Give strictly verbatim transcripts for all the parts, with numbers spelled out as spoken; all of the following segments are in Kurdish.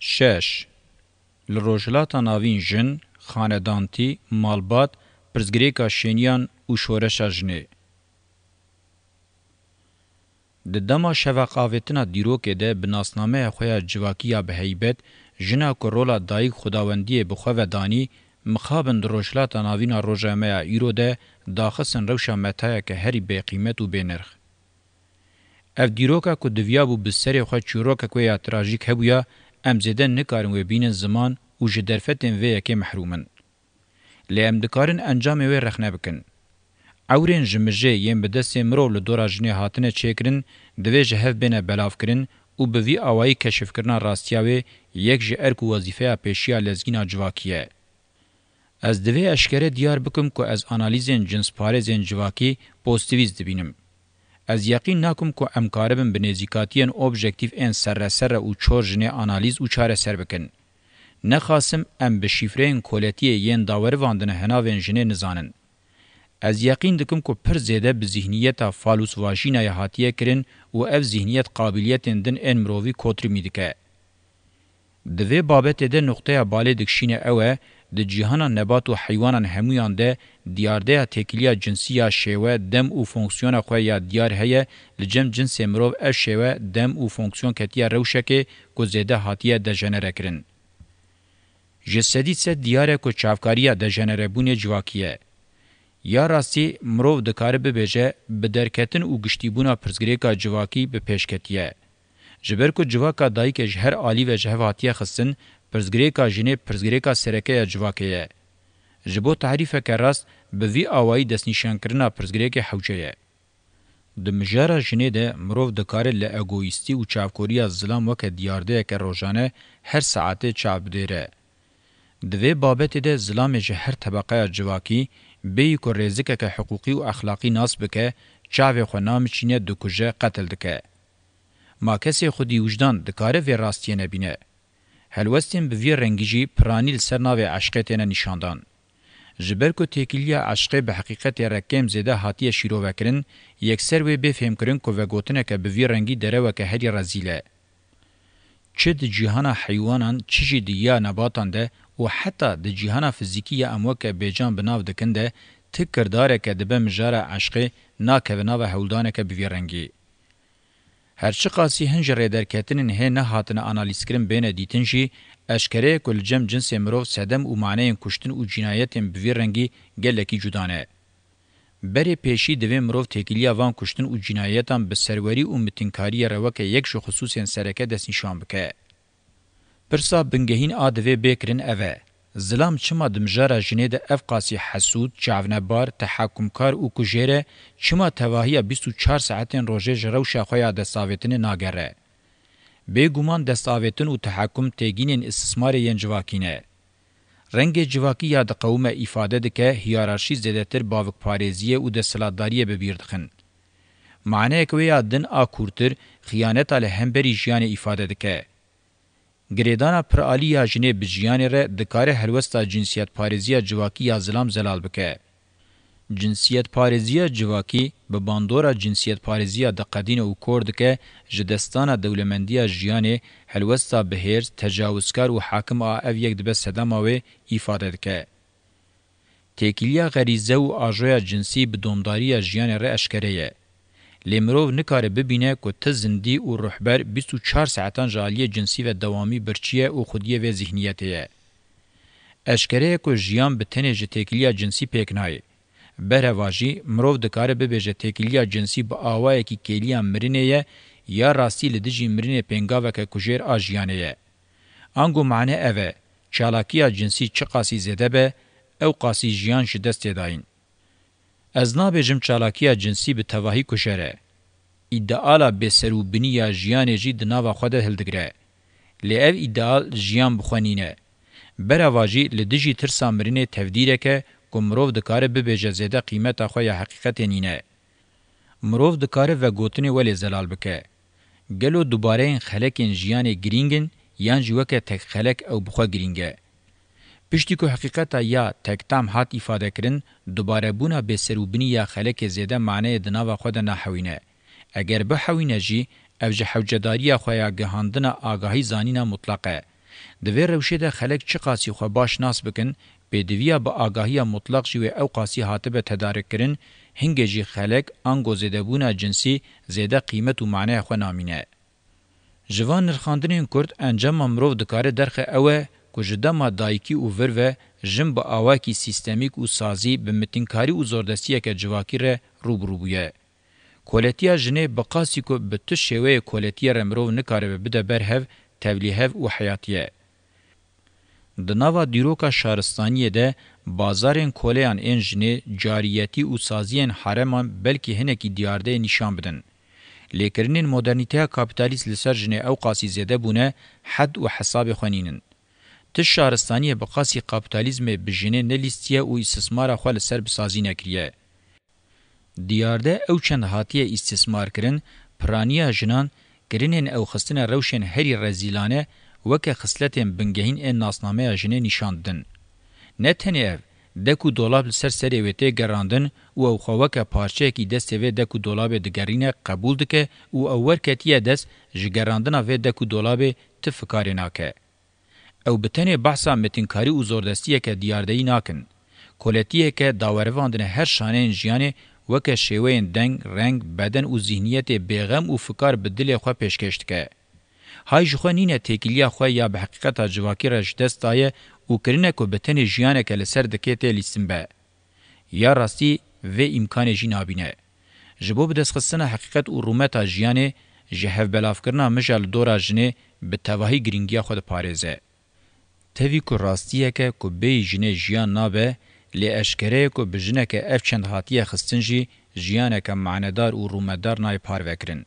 Şeş. Li Rojhilata Navîn jin, xanedantî, malbat, pirsgirêka şêniyan û şoreşa jinê. Di dema şevaqavêtina dîrokê de bi nasnameya xwe ya civakî ya bi heybet, jina ku rola dayik xwedawendiyê bi xwe ve danî, mixabin di Rojhilata Navîn a roja me ya îro de daxistin rewşa metayeke herî bêqîmet û bênirx. Ev dîroka ku diviyabû bi serê xwe çîrokek wê ya trajîk hebûya, em zêde nikarin wê bînin ziman û ji derfetên vê yekê mehrûm in. Lê em dikarin encamê wê rexne bikin. Ewrên ji mijê yên bi destê mirov li dora jinê hatine çêkirin, divê ji hev bêne belavkirin û bi vî awayî keşifkirina rastiya wê yek ji erk û wezîfeya pêşiya lezgîna civakî ye. Ez divê eşkere diyar bikim ku ez analîzên cinsparêzên civakî pozîtîvîst dibînim. Ez yeqîn nakim ku em karibin bi nêzîkatiyên objektîf ên serre serre û çor jinê analîz û çareser bikin. Nexasim em bi şîfreyên koletiyê yên dawerivandine hinavên jinê nizanin. Ez yeqîn dikim ku pir zêde bi zîhniyeta falûsvajînayê hatiye kirin û ev zîhniyet qabîliyetên din ên mirovî kotrîmî dike. Di vê babetê de nuqteya balê dikişîne ew e, di cîhana nebat û heywanan hemûyan de diyardeya têkiliya cinsî ya şêwe, dem û fonksiyona xwe ya diyar heye, li cem cinsê mirov ev şêwe, dem û fonksiyon ketiye rewşekê ku zêde hatiye dejenerekirin. Ji sedî sed diyar e ku çavkariya dejenerebûnê civakî ye. Ya rastî, mirov dikare bibêje, bi derketin û giştîbûna pirsgirêka civakî bi pêş ketiye. Ji ber ku civaka dayikê ji her alî ve ji hev hatiye xistin, pirsgirêka jinê pirsgirêka sereke ya civakê ye. Ji bo tarîfeke rast, bi vî awayî destnîşankirina pirsgirêkê hewce ye. Di mijara jinê de mirov dikare li egoîstî û çavkoriya zilam weke diyardeyeke rojane her saetê çav bidêre. Di vê babetê de zilamê ji her tebeqeya civakî, bêyî ku rêzikeke hiqûqî û exlaqî nas bike, çavê xwe namiçîne, dikuje, qetil dike. Ma kesê xwedî wijdan dikare vê rastiyê nebîne? Helwestên bi vî rengî jî piranî li ser navê eşqê têne nîşandan. Ji ber ku têkiliya eşqê bi heqîqetê re kêm zêde hatiye şîrovekirin, yekser wê bê fêmkirin ku vegotineke bi vî rengî dereweke herî rezîl e. Çi di cîhana heywanan, çi jî di ya nebatan de û heta di cîhana fizîkî ya em weke bêcan bi nav dikin de, ti kirdareke dibe mijara eşqê, nakeve nava hewldaneke bi vî rengî. Her çiqasî hin ji rêderketinên hê nehatine analîzkirin bêne dîtin jî, eşkere ye ku li cem cinsê mirov sedem û maneyên kuştin û cînayetên bi vî rengî gelekî cuda ne. Berê pêşî divê mirov têkiliya van kuştin û cînayetan bi serwerî û mitînkariyê re weke yek ji xisûsên sereke destnîşan bike. Pirsa bingehîn a divê bê kirin ev e, zilam çima di mijara jinê de ev qasî hesûd, çavnebar, tehakumkar û kujêr e, çima tevahiya bîst û çar saetên rojê ji rewşa xwe ya destavêtinê nagere? Bêguman destavêtin û tehakum têgînên îstismarê yên civakî ne. Rengê civakî ya diqewime îfade dike, hiyerarşî zêdetir bavikparêziyê û desthilatdariyê bi bîr dixin. Maneyek wê ya din a kûrtir, xiyaneta li hemberî jiyanê îfade dike. Girêdana piralî ya jinê bi jiyanê re dikare helwesta cinsiyetparêziya civakî ya zilam zelal bike. Cinsiyetparêziya civakî bi bandora cinsiyetparêziya diqedîne û kor dike, ji destdana dewlemendiya jiyanê, helwesta bihêrs, tecawizkar û hakim a ev yek dibe sedema wê, îfade dike. Têkiliya xerîze û ajoya cinsî bi domdariya jiyanê re eşkere ye. Lê mirov nikare bibîne ku ti zindî û ruhber bîst û çar saetan ji aliyê cinsî ve dewamî birçî ye û xwediyê vê zîhniyetê ye. Eşkere ye ku jiyan bi tenê ji têkiliya cinsî pêk nayê. Berheva jî, mirov dikare bibêje têkiliya cinsî bi awayekî kêliya mirinê ye, ya rastî li dijî mirinê pêngaveke kujêr a jiyanê ye. Ango mane ev e, çalakiya cinsî çiqasî zêde be, ew qasî jiyan ji dest tê dayîn. Ez nabêjim çalakiya cinsî bi tevahî kujêr e. Îdeala bêserûbinî ya jiyanê jî di nava xwe de hildigire. Lê ev îdeal jiyan bi xwe nîne. Bereva jî li dijî tirsa mirinê tevdîrek e ku mirov dikare bibêje zêde qîmeta xwe ya heqîqetê nîne. Mirov dikare vegotinê welê zelal bike. Gelo dubareyên xelekên jiyanê girîng in yan jî weke tek xelek ew bi xwe girîng e? Piştî ku heqîqeta ya tektam hat îfadekirin, dubarebûna bêserûbinî ya xelekê zêde maneyê di nava xwe de nahewîne. Eger bihewîne jî, ev ji hewcedariya xwe ya gihandina agahî zanîna mutlaq e. Di vê rewşê de xelek çiqasî xwe baş nas bikin, pêdiviya bi agahiya mutlaq jî wê ew qasî hatibe tedarikkirin, hingê jî xelek ango zêdebûna cinsî zêde qîmet û maneya xwe namîne. Ji van nirxandinên kurt encama mirov dikare derxe ew e ku ji dema dayikî û vir ve jin bi awakî sîstemîk û sazî bi mitînkarî û zordestiyeke civakî re rû bi rû bûye. Koletiya jinê bi qasî ku bi tu şêweyê koletiyê re mirov nikaribe bide ber hev, tevlîhev û heyatî ye. Di nava dîroka şaristaniyê de bazarên koleyan ên jinê, cariyetî û saziyên hereman belkî hinekî diyardeyê nîşan bidin. Lê kirinên modernîteya kapîtalîst li ser jinê ew qasî zêde bûne, hed û hesabê xwe nînin. Ti şaristaniyê bi qasî kapîtalîzmê bi jinê nelîstiye û îstismara xwe li ser bi sazî nekiriye. Diyarde ew çend hatiye îstismarkirin, piraniya jinan, kirinên ew xistine rewşên herî rezîlane weke xisletên bingehîn ên nasnameya jinê nîşan didin. Ne tenê ev, dek û dolab li ser serê wê tê gerandin û ew xwe weke parçeyekî destê vê dek û dolabê digerîne, qebûl dike û ew werketiye dest, ji gerandina vê dek û dolabê ti fikarê nake. Ew bi tenê behsa mitînkarî û zordestiyeke diyardeyî nakin. Koletiyeke dawerivandine her şaneyên jiyanê weke şêweyên deng, reng, beden û zîhniyetê bêxem û fikar bi dilê xwe pêşkêş dike. Hay ji xwe nîne têkiliya xwe ya bi heqîqeta civakî re ji dest daye û kirine ku bi tenê jiyaneke li ser dikê tê lîstin be. Ya rastî vê îmkanê jî nabîne. Ji bo bidestxistina heqîqet û rûmeta jiyanê, ji hevbelavkirina mija li dora jinê bi tevahî girîngiya xwe diparêze. Tevî ku rastiyeke ku bêyî jinê jiyan nabe, lê eşkere ye ku bi jineke ev çend hatiye xistin jî jiyaneke manedar û rûmetdar nayê parvekirin.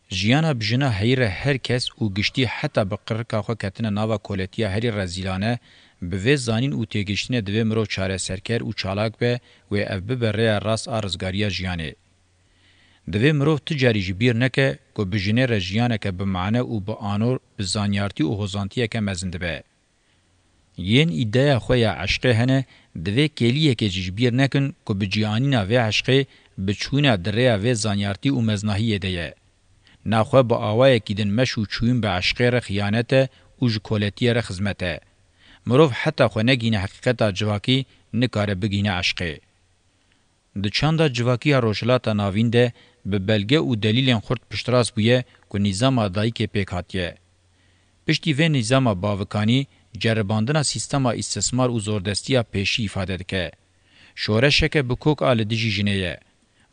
Jiyana bi jina heyî re her kes û giştî heta bi qirika xwe ketine nava koletiya herî rezîlane, bi vê zanîn û têgihiştinê divê mirov çareserker û çalak be, wê ev bibe rêya rast a rizgariya jiyanê. Divê mirov tu carî ji bîr neke ku bi jinê re jiyaneke bi mane û bi anor, bi zanyartî û hozantiyeke mezin dibe. Yên îdeya xwe ya eşqê hene, divê kêliyekê jî ji bîr nekin ku bi cîanîna vê eşqê, bi çûna di rêya vê zanyartî û meznahiyê de ye. Naxwe bi awayekî din meş û çûyîn bi eşqê re xiyanet e û ji koletiyê re xizmet e. Mirov heta xwe negihîne heqîqeta civakî, nikare bigihîne eşqê. Di çanda civakî ya Rojhilata Navîn de bi belge û delîlên xurt piştrast bûye ku nîzama dayikê pêk hatiye. Piştî vê nîzama bavikanî, ceribandina sîstema îstismar û zordestiya pêşî îfade dike. Şoreşeke bi kok a li dijî jinê ye.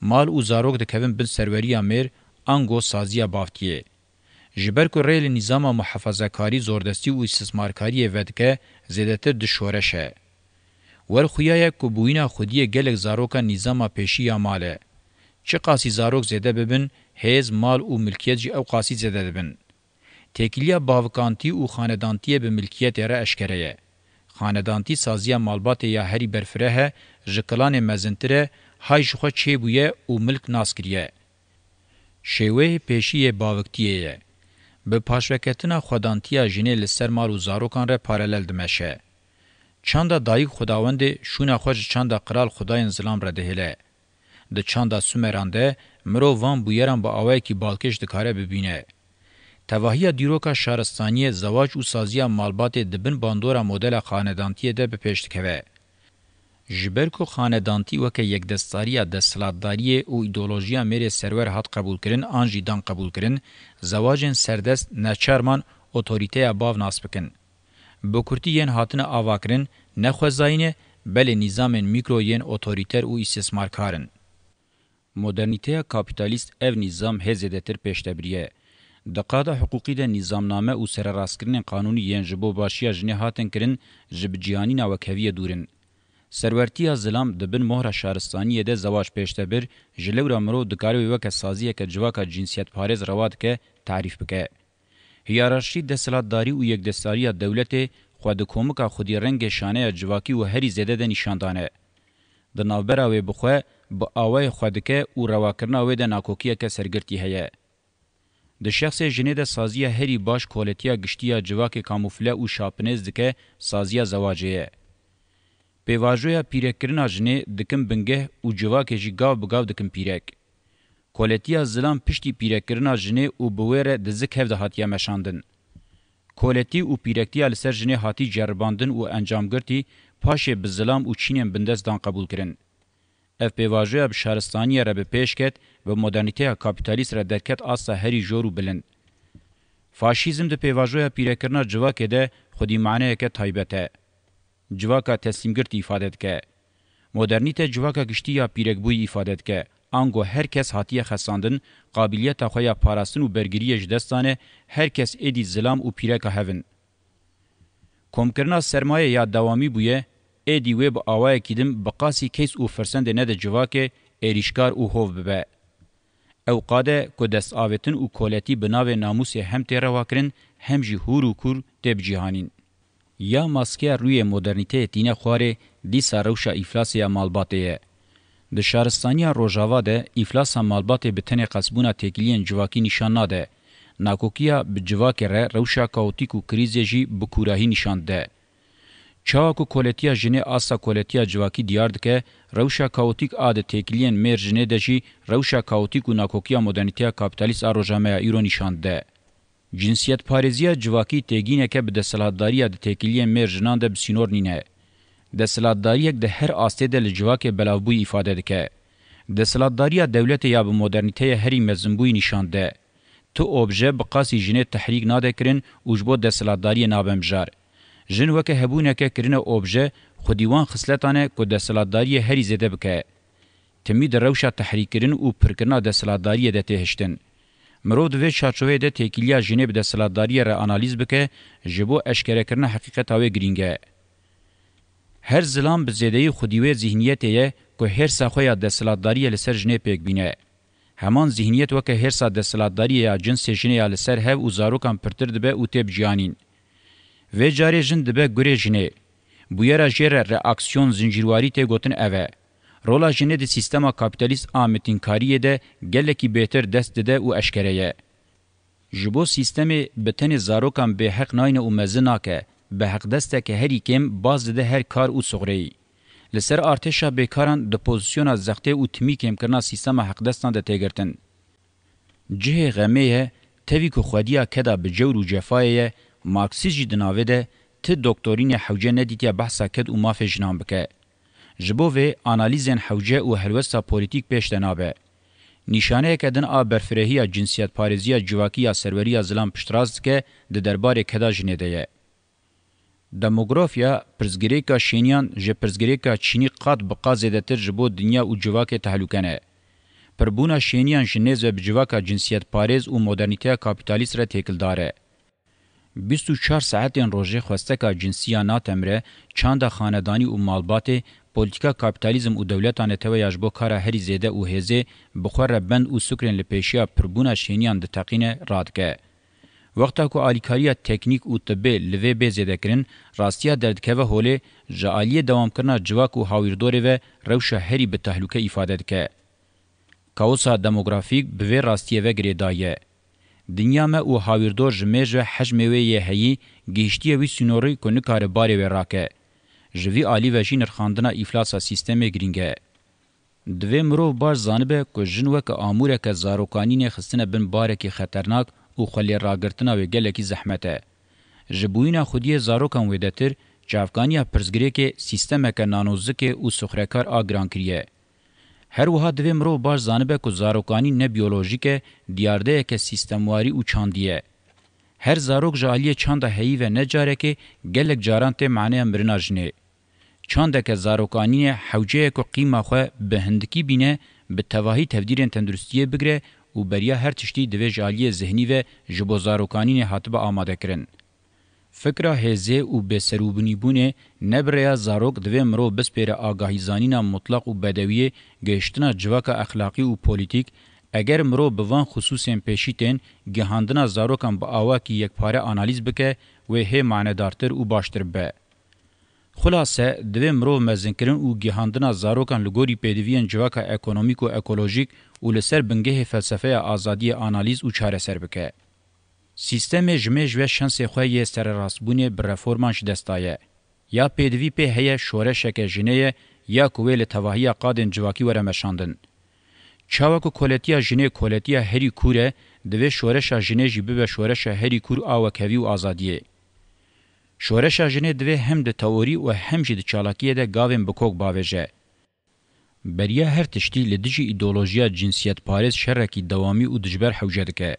Mal û zarok dikevin bin serweriya mêr, ango saziya bavtiyê. Ji ber ku rê li nîzama muhefazekarî, zordestî û îstismarkariyê vedike, zêdetir di şoreş e. Wer xuya ye ku bûyîna xwediyê gelek zaroka nîzama pêşî ya mal e. Çiqasî zarok zêde bibin, hêz, mal û milkiyet jî ew qasî zêde dibin. Têkiliya bavikantî û xanedantiyê bi milkiyetê re eşkere ye. Xanedantî saziya malbatê ya herî berfireh e, ji kilanê mezintir e, hay ji xwe çêbûye û milk nas kiriye. Şêweyê pêşî yê baviktiyê ye. Bi paşveketina xwedantiya jinê li ser mal û zarokan re paralel dimeşe. Çanda dayik xwedawendê şûna xwe ji çanda qral xwedayên zilam re dihêle. Di çanda Sumeran de mirov van bûyeran bi awayekî balkêş dikare bibîne. Tevahiya dîroka şaristaniyê, zewac û saziya malbatê di bin bandora modela xanedantiyê de bi pêş dikeve. Ji ber ku xanedantî weke yekdestdariya desthilatdariyê û îdeolojiya mêrê serwer hat qebûlkirin an jî dan qebûlkirin, zewacên serdest neçar man otorîteya bav nas bikin. Bi kurtî yên hatine avakirin ne xwezayî ne, belê nîzamên mîkro yên otorîter û îstismarkar in. Modernîteya kapîtalîst ev nîzam hê zêdetir pêş de biriye. Di qada hiqûqî de nîzamname û sererastkirinên qanûnî yên ji bo başiya jinê hatin kirin, ji bi cîhanîna wekheviyê dûr in. Serwertiya zilam di bin mohra şaristaniyê de zewac pêş de bir, ji lewra mirov dikare wê weke saziyeke civaka cinsiyetparêz rewa dike, tarîf bike. Hiyerarşî desthilatdarî û yekdestdariya dewletê xwe di komika xwedî rengê şaneya civakî û herî zêde de nîşan dane. Di navbera wê bi xwe, bi awayê xwe dike û rewakirina wê de nakokiyeke sergirtî heye. Di şexsê jinê de saziya herî baş koletiya giştî ya civakê kamûfle û şapinêz dike, saziya zewacê ye. Pêvajoya pîrekkirina jinê dikin bingeh û civakê jî gav bi gav dikin pîrek. Koletiya zilam piştî pîrekkirina jinê û bi wê re di zik hev de hatiye meşandin. Koletî û pîrektiya li ser jinê hatî ceribandin û encamgirtî, paşê bi zilam û çînên bindest dan qebûlkirin. Ev pêvajoya bi şaristaniye re bi pêş ket, bi modernîteya kapîtalîst re derket asta herî jor û bilind. Faşîzm di pêvajoya pîrekirina civakê de xwedî maneyeke taybet e. Civaka teslîmgirtî îfade dike. Modernîte civaka giştî ya pîrekbûyî îfade dike. Ango her kes hatiye xesandin, qabiliyeta xwe ya parastin û bergiriyê ji dest dane, her kes êdî zilam û pîreka hev in. Komkirina sermaye ya dewamî bûye, êdî wê bi awayekî din bi qasî keys û firsendê nede civakê êrîşkar û hov bibe. Ew qad e ku destavêtin û koletî bi navê namûsê hem tê rewakirin, hem jî hûr û kûr tê bicîhanîn. Ya maskeya rûyê modernîteyê tîne xwarê, dîsa rewşa îflasê ya malbatê ye. Di şaristaniya Rojava de îflasa malbatê bi tenê qesbûna têkiliyên civakî nîşan nade. Nakokiya bi civakê re rewşa kaotîk û krîzê jî bi kûrahî nîşan dide. Çawa ku koletiya jinê asta koletiya civakî diyar dike, rewşa kaotîk a di têkiliyên mêr jinê de jî rewşa kaotîk û nakokiya modernîteya kapîtalîst a roja me ya îro nîşan dide. Cinsiyetparêziya civakî têgîneke bi desthilatdariya di têkiliyên mêr jinan de bi sînor nîne. Desthilatdariyek di her astê de li civakê belavbûyî îfade dike. Desthilatdariya dewletê ya bi modernîteyê herî mezinbûyî nîşan dide. Tu obje bi qasî jinê tehrîk nade kirin û ji bo desthilatdariyê nabe mijar. Jin weke hebûneke kirine obje, xwedî wan xisletan e ku desthilatdariyê herî zêde bike. Timî di rewşa tehrîkkirin û pirkirina desthilatdariyê de tê hiştin. Mirov di vê çarçoveyê de têkiliya jinê bi desthilatdariyê re analîz bike, ji bo eşkerekirina heqîqeta wê girîng e. Her zilam bi zêdeyî xwedî wê zîhniyetê ye ku hêrsa xwe ya desthilatdariyê li ser jinê pêk bîne. Heman zîhniyet weke hêrsa desthilatdariyê ya cinsê jinê ya li ser hev û zarokan pirtir dibe û tê biciyanîn. Vê carê jin dibe gurê jinê. Bûyera jê re reaksiyon zincîrwarî tê gotin ev e. Rola jinê di sîstema kapîtalîst a mitînkariyê de gelekî bêtir dest dide û eşkere ye. Ji bo sîstemê bi tenê zarokan bêheq nayne û mezin nake, bi heqdesteke herî kêm baz dide her kar û soxreyî. Li ser artêşa bêkaran di pozisyona zextê û timî kêmkirina sîstema heqdestan de tê girtin. Cihê xemê ye, tevî ku xwediya keda bi cewr û cefayê ye, Marksîst jî di navê de ti doktorînê hewce nedîtiye behsa ked û mafê jinan bike. Ji bo vê, analîzên hewce û helwesta polîtîk pêş de nabe. Nîşaneyeke din a berfirehiya cinsiyetparêziya civakî ya serweriya zilam piştrast dike, di derbarê keda jinê de ye. Demografya, pirsgirêka şêniyan ji pirsgirêka çînî qat bi qat zêdetir ji bo dinya û civakê tehlûke ne. Pirbûna şêniyan ji nêz ve bi civaka cinsiyetparêz û modernîteya kapîtalîst re têkildar e. Bîst û çar saetên rojê xwesteka cinsî ya natemre, çanda xanedanî û malbatê, polîtîka kapîtalîzm û dewleta netewe ya ji bo kara herî zêde û hêzê bi xwe re bend û sûkrên li pêşiya pirbûna şêniyan diteqîne, radike. Wexta ku alîkariya teknîk û tibê li vê bê zêdekirin, rastiya derdikeve holê, ji aliyê dewamkirina civak û hawîrdorê ve rewşa herî bi tehlûke îfade dike. Kaosa demografîk bi vê rastiyê ve girêdayî ye. Dinya me û hawîrdor ji mêj ve hejmê wê yê heyî gihiştiye wî sînorî ku nikare barê wê rake. Ji vî alî ve jî nirxandina îflasa sîstemê girîng e. Divê mirov baş zanibe ku jin weke amûreke zarokanînê xistine bin barekî xeternak û xwelêragirtina wê gelekî zehmet e. Ji bûyîna xwediyê zarokan wêdetir, çavkaniya pirsgirêkê sîstemeke nanozikê û sixrekar a giran kiriye. Her wiha divê mirov baş zanibe ku zarokanîn ne biyolojîk e, diyardeyeke sîstemwarî û çandî ye. Her zarok ji aliyê çanda heyî ve ne carekê, gelek caran tê maneya mirina jinê. Çandeke zarokanînê hewce ye ku qîma xwe bi hindikî bîne, bi tevahî tevdîrên tenduristiyê bigire û beriya her tiştî divê ji aliyê zihnî ve ji bo zarokanînê hatibe amadekirin. Fikra hêzê û bêserûbûnîbûnê ne bi rêya zarok divê mirov bispêre agahîzanîna mutlaq û bedewiyê, gihiştina civaka exlaqî û polîtîk, eger mirov bi van xisûsên pêşî tên, gihandina zarokan bi awakî yekpare analîz bike, wê hê manedartir û baştir bibe. Xulase, divê mirov mezinkirin û gihandina zarokan li gorî pêdiviyên civaka ekonomîk û ekolojîk û li ser bingehê felsefeya azadiyê analîz û çareser bike. Sîstemê ji mêj ve şensê xwe yê sererastbûnê bi reforman ji dest daye. Ya pêdivî pê heye şoreşeke jinê ye, ya ku wê li tevahiya qadên civakî were meşandin. Çawa ku koletiya jinê koletiya herî kûr e, Divê şoreşa jinê jî bibe şoreşa herî kûr a wekhevî û azadiyê. Şoreşa jinê divê hem di teorî û hem jî di çalakiyê de gavên bi kok bavêje. Beriya her tiştî li dijî îdeolojiya cinsiyetparêz şerekî dewamî û dijber hewce dike.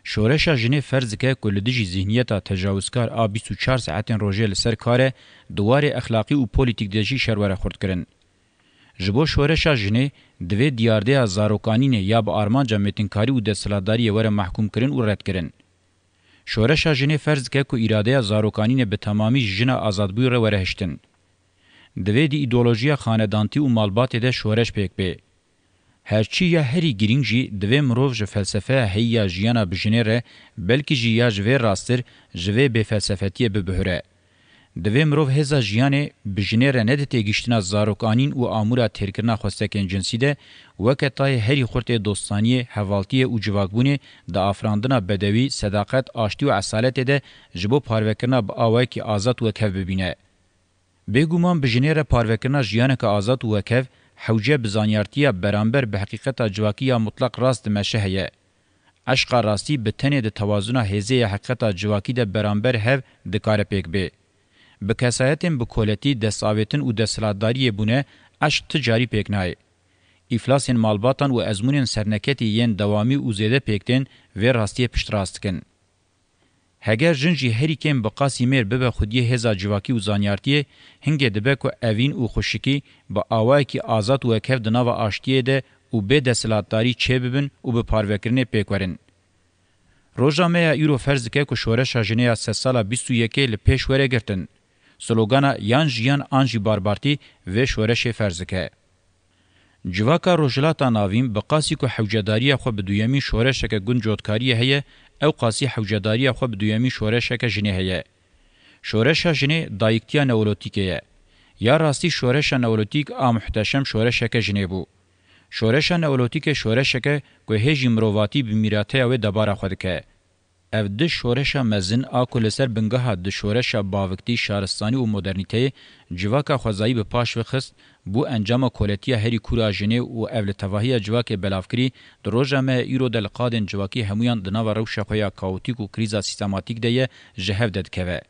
Şoreşa jinê ferz dike ku li dijî zihniyeta tecawizkar a bîst û çar saetên rojê li ser kar e, di warê exlaqî û polîtîk de jî şer were xurtkirin. Ji bo şoreşa jinê divê diyardeya zarokanînê ya bi armanca mêtinkarî û desthilatdariyê were mehkûmkirin û redkirin. Şoreşa jinê ferz dike ku îradeya zarokanînê bi temamî ji jina azadbûyî re were hiştin. Divê di îdeolojiya xanedantî û malbatê de şoreş pêk bê. Her çi ya herî girîng jî divê mirov ji felsefeya heyî ya jiyana bi jinê re, belkî jî ya ji vê rasttir, ji vê bêfelsefetiyê bibihure. Divê mirov hêza jiyanê bi jinê re ne di têgihiştina zarokanîn û amûra têrkirina xwestekên cinsî de, weke tayê herî xurt ê dostaniyê, hevaltiyê û civakbûnê di afirandina bedewî, sedaqet, aştî û esaletê de ji bo parvekirina bi awayekî azad û wekhev bibîne. Bêguman bi jinê re parvekirina jiyaneke azad û wekhev, hewce bi zanyartiya beramber bi heqîqeta civakî ya mutleq rast dimeşe heye. Eşqa rastî bi tenê di tewazuna hêzê ya heqîqeta civakî de beramber hev dikare pêk bê. Bi kesayetên bi koletî, destavêtin û desthilatdariyê bûne, eşq ti carî pêk nayê. Îflasên malbatan û ezmûnên serneketî yên dewamî û zêde pêk tên vê rastiyê piştrast dikin. Heger jin jî herî kêm bi qasî mêr bibe xwediyê hêza civakî û zanyartiyê, hingê dibe ku evîn û xweşikî bi awayekî azad û wekhev di nava aştiyê de û bê desthilatdarî çêbibin û bi parvekirinê pêk werin. Roja me ya îro ferz dike ku şoreşa jinê ya sedsala bîst û yekê li pêş were girtin. Slogana yan jiyan an jî barbartî vê şoreşê ferz dike. Civaka Rojhilata Navîn bi qasî ku hewcedariya xwe bi duyemîn şoreşeke gund cotkariyê heye, ew qasî hewcedariya xwe bi duyemîn şoreşeke jinê heye. Şoreşa jinê dayiktiya neolotîkê ye. Ya rastî şoreşa neolotîk a muhteşem şoreşeke jinê bû. Şoreşa neolotîkê şoreşeke ku hê jî mirovatî bi mîrateya wê debara xwe dike. Ev di şoreşa mezin a ku li ser bingeha di şoreşa baviktî, şaristanî û modernîteyê civaka xwezayî bi paş ve xist, bû encama koletiya herî kûr a jinê û ev li tevahiya civakê belavkirî, di roja me îro de li qadên civakî hemûyan di nava rewşa xwe ya kaotîk û krîza sîstematîk de ye, ji hev de dikeve.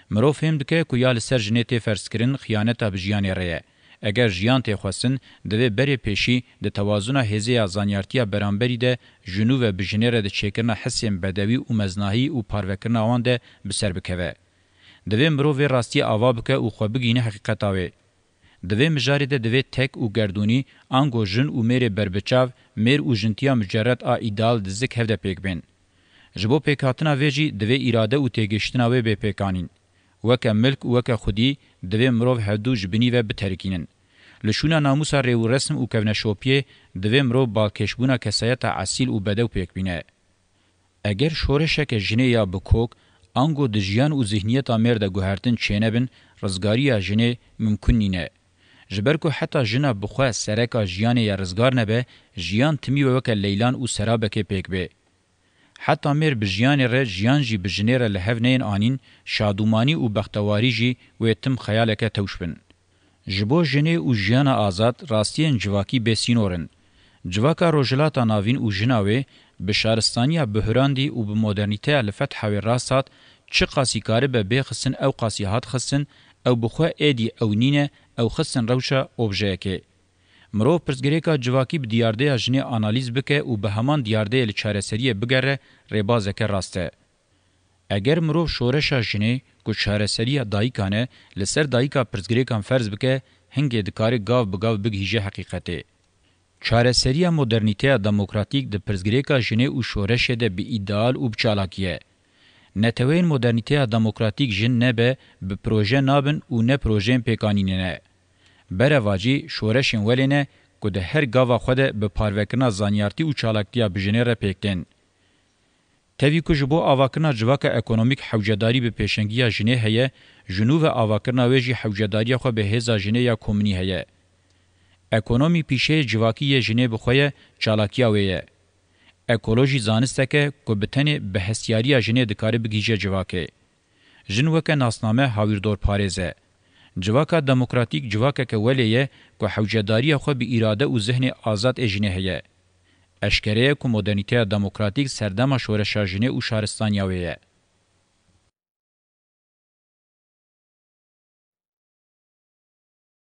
Mirov fêm dike ku ya li ser jinê tê ferzkirin xiyaneta bi jiyanê re ye. Eger jiyan tê xwestin, divê berê pêşî di tewazuna hêzê ya zanyartiya beramberî de ji nû ve bi jinê re di çêkirina hisên bedewî û meznahî û parvekirina wan de bi ser bikeve. Divê mirov vê rastiyê ava bike û xwe bigihîne heqîqeta wê. Di vê mijarê de divê tek û gerdûnî, ango jin û mêrê berbiçav, mêr û jintiya mucerred a îdeal di zik hev de pêk bên. Ji bo pêkhatina vê jî divê îrade û têgihiştina wê bê pêkanîn. Weke milk û weke xwedî divê mirov hevdu ji binî ve biterikînin. Li şûna namûsa rê û resm û kevneşopiyê divê mirov balkêşbûna kesayeta esîl û bedew pêk bîne. Eger şoreşeke jinê ya bi kok, ango di jiyan û zihniyeta mêr de guhertin çênebin, rizgariya jinê mimkun nîne. Ji ber ku heta jina bi xwe sereka jiyanê ya rizgar nebe, jiyan timî ve weke leylan û serabekê pêk bê. Heta mêr bi jiyanê re, jiyan jî bi jinê re li hev neyên anîn, şadûmanî û bextewarî jî wê tim xeyaleke tewş bin. Ji bo jinê û jiyana azad, rastiyên civakî bêsînor in. Civaka Rojhilata Navîn û jina wê bi şaristaniya bihurandî û bi modernîteya li fetha wê rast hat, çiqasî karibe bê xistin, ew qasî hat xistin, ew bi xwe êdî ew nîne, ew xistin rewşa objeyekê. Mirov pirsgirêka civakî bi diyardeya jinê analîz bike û bi heman diyardeyê li çareseriyê bigere, rêbazeke rast e. Eger mirov şoreşa jinê, ku çareseriya dayikan e, li ser dayika pirsgirêkan ferz bike, hingê dikare gav bi gav bigihîje heqîqetê. Çareseriya modernîteya demokratîk di pirsgirêka jinê û şoreşê de bi îdeal û bi çalakî ye. Neteweyên modernîteya demokratîk jin nebe bi proje nabin û ne projeyên pêkanînê ne. Berevacî şoreşên welê ne ku di her gava xwe de bi parvekirina zanyartî û çalaktiya bi jinê re pêk tên. Tevî ku ji bo avakirina civaka ekonomîk hewcedarî bi pêşengiya jinê heye, ji nû ve avakirina wê jî hewcedariya xwe bi hêza jinê ya komunî heye. Ekonomî pîşeyê civakî yê jinê bi xwe ye, çalakiya wê ye. Ekolojî zanistek e ku bi tenê bi hestiyariya jinê dikare bigihîje civakê. Jin weke nasname hawîrdorparêz e. Civaka demokratîk civakeke welê ye ku hewcedariya xwe bi îrade û zihnê azad ê jinê heye. Eşkere ye ku modernîteya demokratîk serdema şoreşa jinê û şaristaniya wê ye.